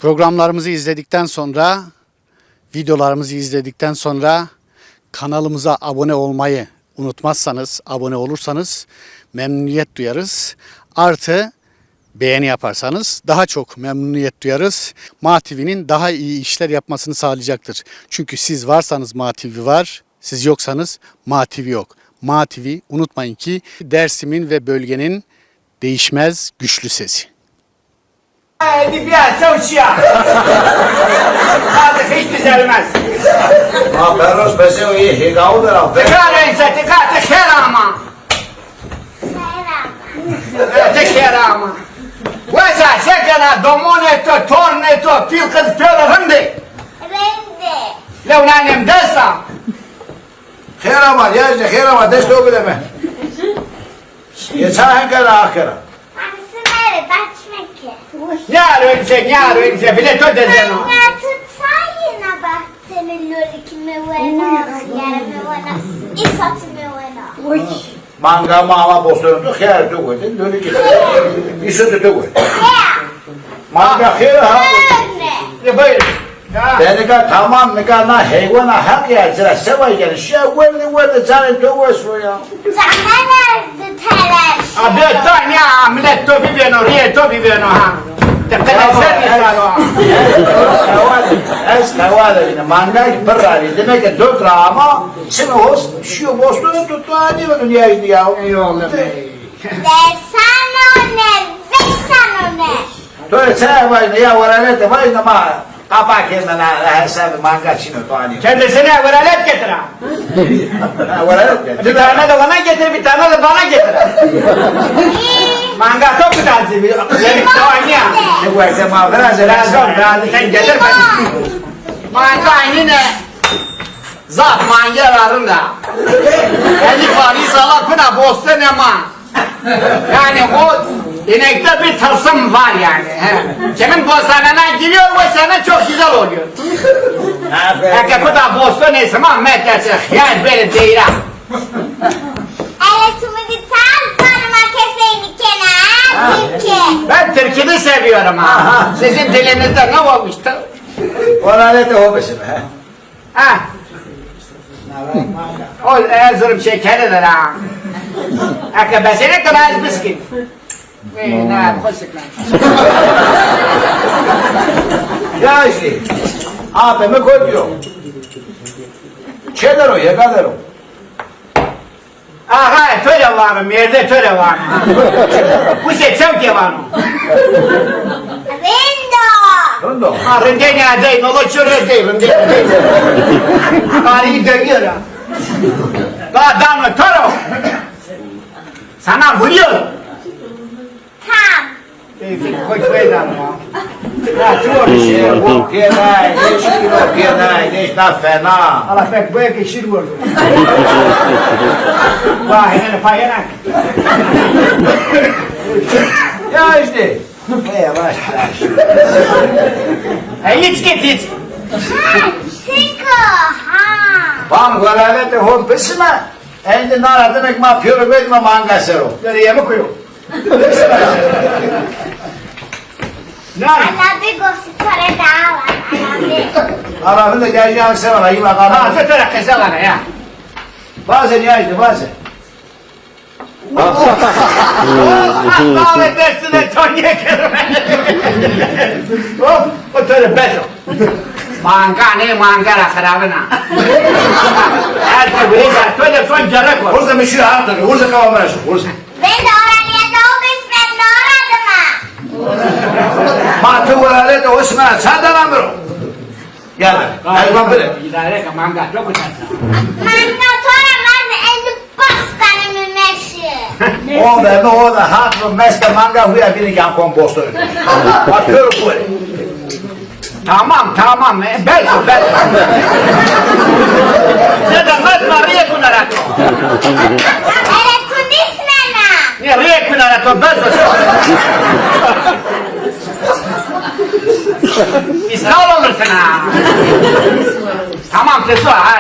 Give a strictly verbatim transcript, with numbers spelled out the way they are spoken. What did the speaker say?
Programlarımızı izledikten sonra, videolarımızı izledikten sonra kanalımıza abone olmayı unutmazsanız, abone olursanız memnuniyet duyarız. Artı beğeni yaparsanız daha çok memnuniyet duyarız. Ma T V'nin daha iyi işler yapmasını sağlayacaktır. Çünkü siz varsanız Ma T V var, siz yoksanız Ma T V yok. Ma T V, unutmayın ki, Dersim'in ve bölgenin değişmez güçlü sesi. Edebiyat çavuşya. Artık hiç düzelmez. Ma Ferroz Peseo'yu hegau da. Tekrar ense, tekrar, tekrar ama. Tekrar ama. Wesa, se kena, domone to, torne to, pîl qız pêro rindê. Rindê. Lew nanem desta. Xêr ama, ya işte, xêr ama, dest o bideme. Ye ça hen kena, ah kena. Anısı nere, bak çimeke. Niyaro ense, niyaro ense, bile to dezeno. Manga tu çayına baktını, lorikimi wena, yarımı wena, isatımı wena. Manga ma ama bostonê to, xêr to gote, lorikimi. Isatê to gote. Manga xêr ha. Ne, buyurun. Ya. De nika tamam, nika na heywana Heqî ya, ci ra se vay gene? Şiya werde werde canê to wes ro ya. Canê verdi tereş. Abi ta ya, millet to bibeno, riyê to bibeno ha. Te qede ser nîsano. Ez qewale, ez qewale yine. Mangay pir ra rî. Demek ki dört ra ama, çin host, şiyo bostonê to, to anî o dünya ya. Eyvallah bey. Vesanone, vesanone. To çaya vajne, ya weralete vajne, ma qapa kerdene, hesabê manga çin o, to anî. Kendisine veralet getir ha. Ha, veralet getir. Bir tane de bana getir, bir tane de bana getir. Manga to kutanci, bir, bir tane ya. Ne bu ese ma veralet. Lazım, lazım, sen getir ben. Manga yine. Zaf mange ra rind a. Enî parî sala kuna bostonê ma. Yani o inekte bir tılsım var yani. He. Kimin bostanına giriyor, o sene çok güzel oluyor. Eke kuta bostonê sima meterse xiyar beri deyra. Evet, Umut, sen sorma keseyi kena, Türkiye. Ben türkünü seviyorum ha. Sizin dilinizde ne olmuştu? Oralete o bizim he. Ha. O Erzurum şekeridir ha. Eke besene kılaz miskin. Ey, ne, koşuk lan. Ya işte. Abime koyuyor. Çeler o, yekadır o. Aha, to ra vano, mêrde to ra vano. Use çewtê vano. Rind o. Rind o. Ha, rindê nêadey, nolo çi rindê, rindê nêadey. Qarî degîyo ra. Ga dano to ro. Sana vuruyor. Tam. Ey, koç veydan ya. Ya, çuwa bir şey. Pênay, hiç kilo pênay, hiç na fena. Ala pek boya ki şir vurdu. Vay, hele payana. Ya işte. Ey, yavaş, yavaş. Ey, hiç git, hiç. Ha, siko, ha. Bam, goralete hon pisime. Endi nara demek ma piyoro bedma manga sero. Böyle yemek koyuyor. Ala bir gosi tore daha var, ala bir. Ala bir de geleceğim sen ona, iyi bak, ala. Ha, se tore kısa bana ya. Bazen ya işte, bazen. Davet etsine, Tony'ye gelme. Hop, o tore beto. Manga ne, manga ra xirabina. Ez de buraya, böyle son gerek var. Orada meşhur ha, tabii. Orada kalan var, orada. Ben de oraya da o besmen doğradım ha. Ma tu oraya da o sima çadan amro. Yani, hayvan bile. İdare ka manga çok utansa. Manga tora maz elli beş tane mi meşi. O da, o da hatro meste manga huya biri yankon bosto. Bakıyorum böyle. Tamam, tamam. E, beso, beso. Neden nasıl riye kunarak? Evet, kundis mena. Ne riye kunarak, beso. İsrail olursun ha. Tamam, teso ha.